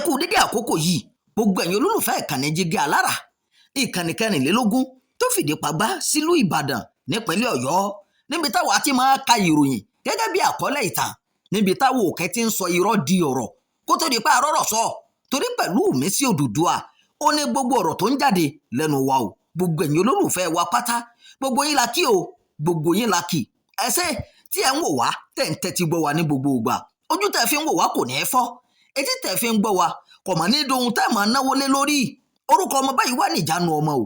Kú dédé àkókò yìí, gbogbo ẹ̀yin olólùfẹ́ ìkànnì Jígí Alára, ìkànnì 24 tó fìdí pagbá sílùú Ìbàdàn nípínlẹ̀ Ọ̀yọ́, níbi táwa ti máa ka ìròyìn gẹ́gẹ́ bí àkọlé ìtàn, níbi táwa òkè ti ń sọ irọ́ di ọ̀rọ̀ kó tó di pa àrọ́rọ̀ sọ, torí pẹ̀lú mi sí Odùduwà ó ní gbogbo ọ̀rọ̀ tó ń jáde lẹ́nu wa o. Gbogbo ẹ̀yin olólùfẹ́ wa pátá, gbogbo yín la kí o, gbogbo yín la kí. Ẹ ṣé tí ẹ ń wò wá, tẹ̀ ń tẹ́tí gbọ́ wa ní gbogbo ìgbà. Ojú tẹ̀ fi ń wò wá kò ní í fọ́, etí tẹ̀ fi ń gbọ́ wa kò mọ̀ ní dohun tẹ́ máa náwó lé lórí. Orúkọ ọmọ báyìí wà níjánu ọmọ o,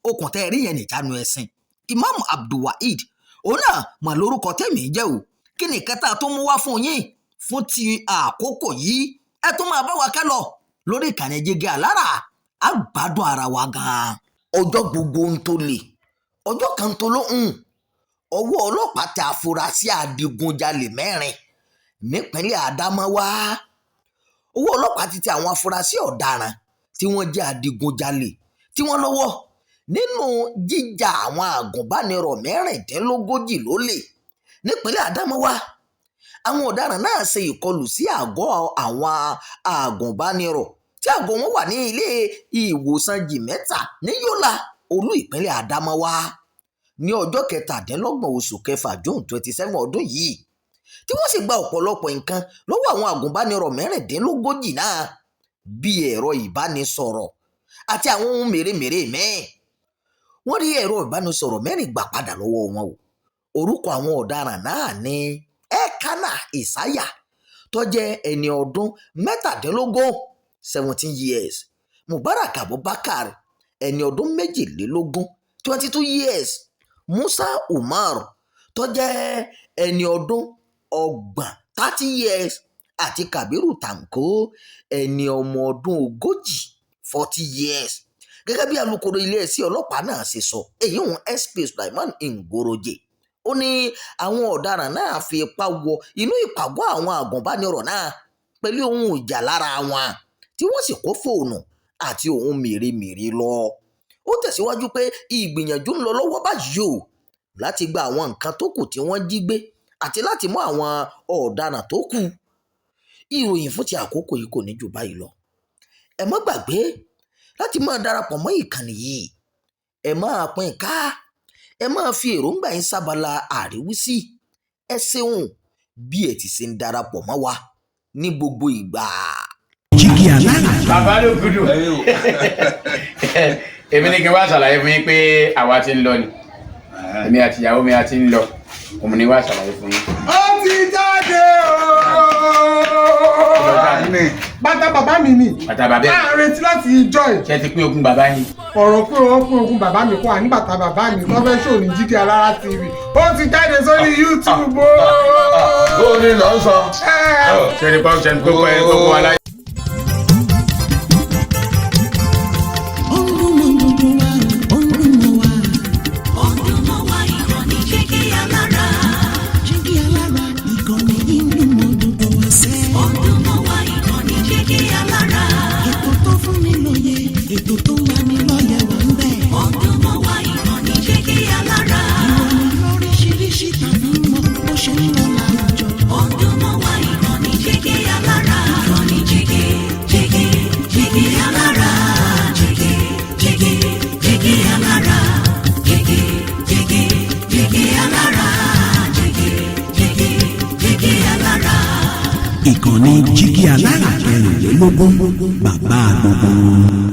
okùn tẹ́ rí yẹn níjánu ẹ̀sìn. Imam Abdulwaheed òun náà mà lórúkọ tẹ̀mí jẹ́ o. Kí ni kẹta tó mú wá fún yín fún ti àkókò yìí? Ẹ tún máa bá wa ká lọ lórí ìkànnì Jígí Alára, á gbádùn ara wa gan-an. Ọjọ́ gbogbo ń tó lè, ọjọ́ kan tó lóhùn, ọwọ́ ọlọ́pàá tẹ àfúrásì adigunjalè 4 nípínlẹ̀ Àdámáwá. Owó ọlọ́pàá ti tẹ àwọn afurasí ọ̀daràn tí wọ́n jẹ́ adigunjalè tí wọ́n lọ́wọ́ nínú jíjà àwọn àgùnbánirọ̀ 36 lólè nípínlẹ̀ Àdámáwá. Àwọn ọ̀daràn náà ṣe ìkọlù sí àgọ́ àwọn àgùnbánirọ̀ tí àgọ́ wọn wà ní ilé ìwòsàn Jimeta ní Yola, olú ìpínlẹ̀ Àdámáwá, ní ọjọ́ 27 oṣù kẹfà, June 27 ọdún yìí, tí wọ́n sì gba ọ̀pọ̀lọpọ̀ nǹkan lọ́wọ́ àwọn àgùnbánirọ̀ 36 náà, bíi ẹ̀rọ ìbánisọ̀rọ̀ àti àwọn ohun mèremère míì. Wọ́n rí ẹ̀rọ ìbánisọ̀rọ̀ 4 gbà padà lọ́wọ́ wọn o. Orúkọ àwọn ọ̀daràn náà ní Elkanah Isaiah tó jẹ́ ẹni ọdún 17, 17 years, Mubarak Abubakar, ẹni ọdún 22, 22 years, Musa Umar tó jẹ́ ẹni ọdún 30, 30 years, àti Kabiru Tanko, ẹni ọmọ ọdún 40, 40 years. Gẹ́gẹ́ bí alūkkóró iléeṣẹ́ ọlọ́pàá náà ṣe sọ, èyí òun SP Sulaiman Ngoroje, ó ní àwọn ọ̀daràn náà fi ipá wọ inú ìpàgọ́ àwọn àgùnbánirọ̀ náà pẹ̀lú ohun ìjà lára wọn, tí wọ́n sì kó fóònù àti ohun mèremère lọ. Ó tẹ̀síwájú pé ìgbìyànjú ń lọ lọ́wọ́ báyìí o láti gba àwọn nǹkan tó kù tí wọ́n jí gbé àti láti mú àwọn ọ̀daràn tó kù. Ìròyìn fún ti àkókò yìí kò ní jù báyìí lọ. Ẹ má gbàgbé láti máa darapọ̀ mọ́ ìkànnì yìí, ẹ máa pín ká, ẹ máa fi èròǹgbà yín sábala àríwísí. Ẹ ṣeun bí ẹ ti ṣe ń darapọ̀ mọ́ wa ní gbogbo ìgbà. Jígí Alára. Bàbá ló gudu. Èmi ní kí n wá ṣàlàyé fún yín pé àwa ti ń lọ ni, èmi àti ìyàwó mi a ti ń lọ. Òun ni wá ṣàlàyé fún yín. Ó ti jáde ooo. Bàtà bàbá mi ni. Bàtà bàbá ẹ̀. À ń retí láti ìjọ ẹ̀. Ṣé ti pín ogún bàbá yín? Ọ̀rọ̀ pé wọ́n pín ogún bàbá mi kọ́, àní bàtà bàbá mi tó fẹ́ ṣò ní Jígí Alára TV, ó ti jáde sórí YouTube ooo. Ó ní lọ sọ. Ṣé ní kọ́ ṣe ní kókó ẹ kókó aláyé. Ó ń dún mọ́ gbogbo wa, ó ń dún mọ́ wa. Ó ń dún mọ́ wa, ìkànnì Jígí Alára. Jígí Alára, ìkànnì yìí ń dún mọ́ gbogbo wa sẹ́. Ó ń dún mọ́ wa, ìkànnì Jígí Alára. Ètò tó fún ni lóye, ètò tó ń lani lọ́yẹ̀ wà ń bẹ̀. Ó ń dún mọ́ wa, ìkànnì Jígí Alára. Ìròyìn lóríṣiríṣi tàbí mọ́ bó ṣe ń lọ láwùjọ. Ó ń dún mọ́ wa, ìkànnì Jígí Alára. Ìkànnì Jígí Jígí Jígí Alára. Jígí Jígí Jígí Alára. Jígí Jígí Jígí Alára. Jígí Jígí Jígí Alára. Ìkànnì Jígí Alára 24, bàbá gbogbo wọn.